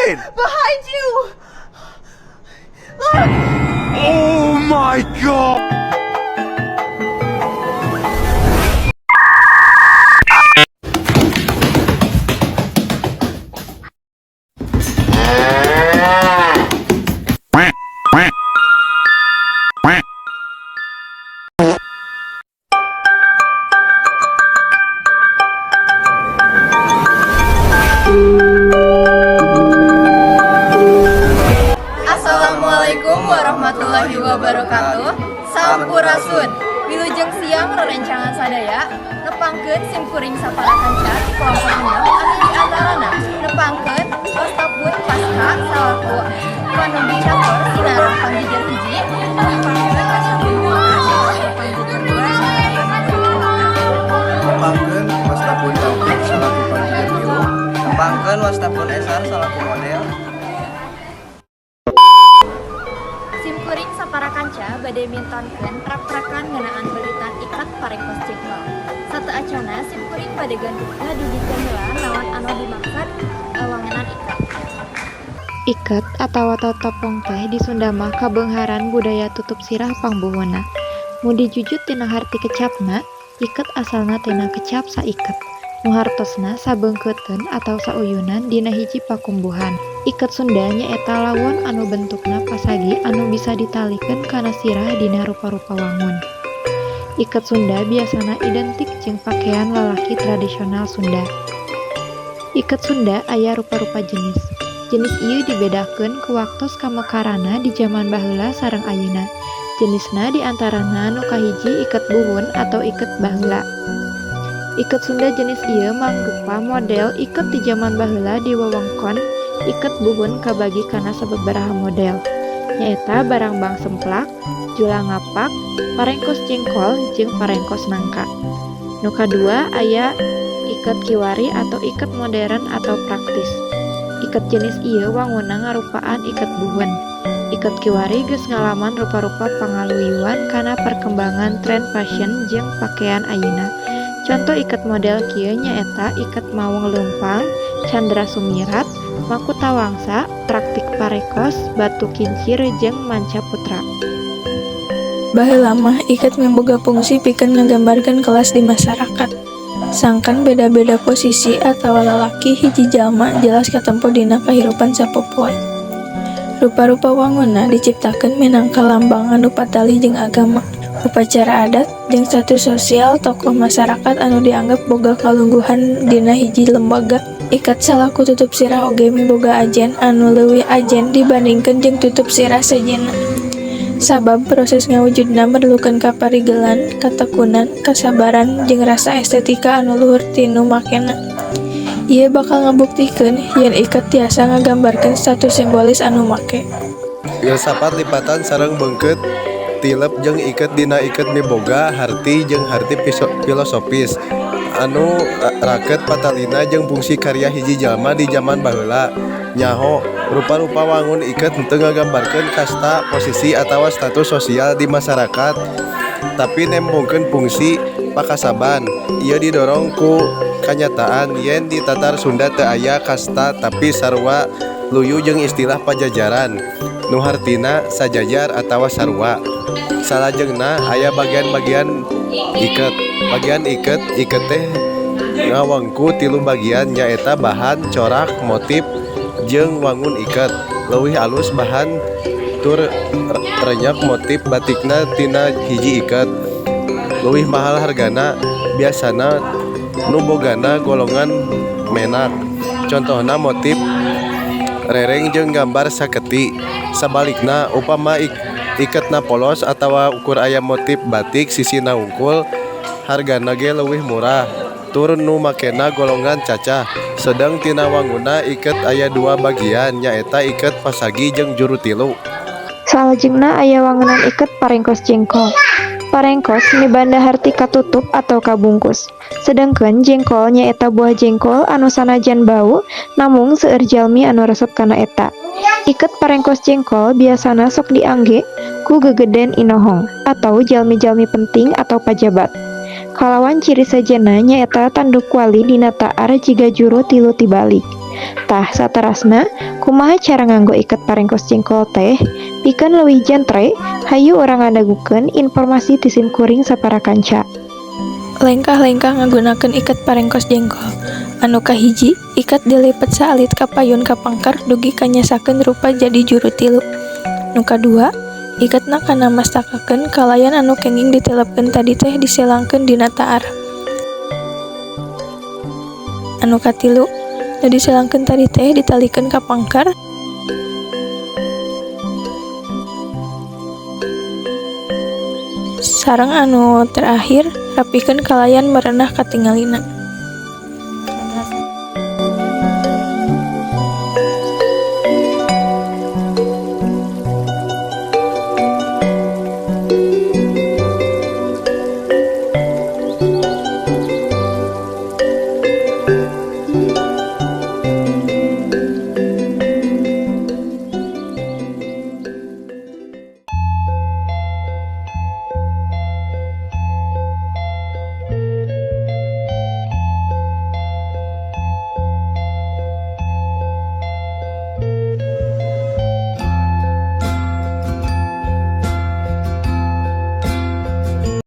doing? Behind you! Look! Oh my God! Quack, quack, quack. Assalamualaikum warahmatullahi wabarakatuh. Sampurasun. Wilujeng siang, rerencangan sadaya. Nepangkeun simkuring sapara kanca ti kelompok 6 anu di antarana nepangkeun Wastapun Pasca salaku panumbi catur sinareng panggijer 1, nepangkeun Wastapun Dua salaku panggijer 2, Nepangkeun Wastapun Taufik salaku panggijer 3. Nepangkeun Wastapun Esar salaku model. Simkuring sapara kanca bade mintonkeun prak-prakan ngeunaan belitan ikat parengkos jengkol. Sateuacanna simkuring bade ngadugikeun heula naon anu dimaksud wangenan ikat. Iket atawa totopong teh di Sunda mah kabeungharan budaya tutup sirah pangbuhunna. Mun dijujut tina harti kecapna, iket asalna tina kecap saiket, nu hartosna sabeungkeuteun atawa sauyunan dina hiji pakumbuhan. Iket Sunda nyaeta lawon anu bentukna pasagi anu bisa ditalikeun kana sirah dina rupa-rupa wangun. Iket Sunda biasana identik jeung pakean lalaki tradisional Sunda. Iket Sunda aya rupa-rupa jenis. Jenis ieu dibedakeun ku waktos kamekaranna di jaman baheula sareng ayeuna. Jenisna di antarana nu kahiji iket buhun atau iket baheula. Iket Sunda jenis ieu mangrupa model iket ti jaman baheula di wewengkon. Iket buhun kabagi kana sababaraha model, nyaeta barangbang semplak, julang ngapak, parengkos jengkol, jeung parengkos nangka. Nu kadua aya iket kiwari atau iket modern atau praktis. Iket jenis ieu wangunna ngarupaan iket buhun. Iket kiwari geus ngalaman rupa-rupa pangaluyuan kana perkembangan tren fashion jeung pakean ayeuna. Conto iket model kieu nyaeta iket maung leumpang, candra sumirat, makuta wangsa, praktik parekos, batu kincir jeung manca putra. Baheula mah iket miboga pungsi pikeun ngagambarkeun kelas di masyarakat. Sangkan beda-beda posisi atawa lalaki hiji jalma jelas katempo dina kahirupan sapopoe. Rupa-rupa wangunna diciptakeun minangka lambang anu patalih jeung agama, upacara adat, jeung status sosial tokoh masyarakat anu dianggap boga kalungguhan dina hiji lembaga. Ikat salaku tutup sirah oge miboga ajen anu leuwih ajen dibandingkeun jeung tutup sirah sejenna. Sabab proses ngawujudna merlukeun kaparigelan, katekunan, kasabaran, jeung rasa estetika anu luhur ti nu makena. Ieu bakal ngabuktikeun yen iket tiasa ngagambarkeun status simbolis anu make. Filsafat lipatan sareng beungkeut tilep jeung iket dina iket miboga harti jeung harti filosofis anu raket patalina jeung fungsi karya hiji jalma di jaman baheula. Nyaho rupa-rupa wangun iket henteu ngagambarkeun kasta, posisi atawa status sosial di masyarakat, tapi nembongkeun fungsi pakasaban. Ieu didorong ku kanyataan yen di tatar Sunda teu aya kasta, tapi sarua luyu jeung istilah pajajaran nu hartina sajajar atawa sarua. Salajengna aya bagian-bagian iket. Bagian iket, iket teh ngawengku tilu bagian, nyaeta bahan, corak, motif, jeung wangun iket. Leuwih alus bahan tur renyak motif batikna tina hiji iket, leuwih mahal hargana. Biasana nu bogana golongan menak, contohna motif rereng jeung gambar saketi. Sabalikna, upama iketna polos atawa ukur aya motif batik sisina hungkul, hargana ge leuwih murah tur nu makena golongan cacah. Sedeng tina wangunna iket aya dua bagian, nyaeta iket pasagi jeung juru tilu. Salajengna aya wangenan iket parengkos jengkol. Parengkos mibanda harti katutup atau kabungkus. Sedengkeun jengkol nyaeta buah jengkol anu sanajan bau namung seueur jalmi anu resep kana eta. Iket parengkos jengkol biasana sok diangge ku gegeden inohong atau jalmi-jalmi penting atau pajabat. Kalawan ciri sejenna nyaeta tanduk kuali dina taar jiga juru tilu tibalik. Tah, saterasna Kumaha cara nganggo iket parengkos jengkol teh? Pikeun leuwih jentre, hayu urang ngadangukeun informasi ti sim kuring sapara kanca. Lengkah-lengkah ngagunakeun iket parengkos jengkol. Anu kahiji, iket dilipet saalit ka payun kapengker dugi ka nyasakeun rupa jadi juru tilu. Nu kadua, iketna kana mastakakeun kalayan anu kenging ditilepkeun tadi teh diselangkeun dina taar. Anu katilu, nu diselangkeun tadi teh ditalikeun ka pengker. Sareng anu terakhir, rapihkeun kalayan merenah katingalina.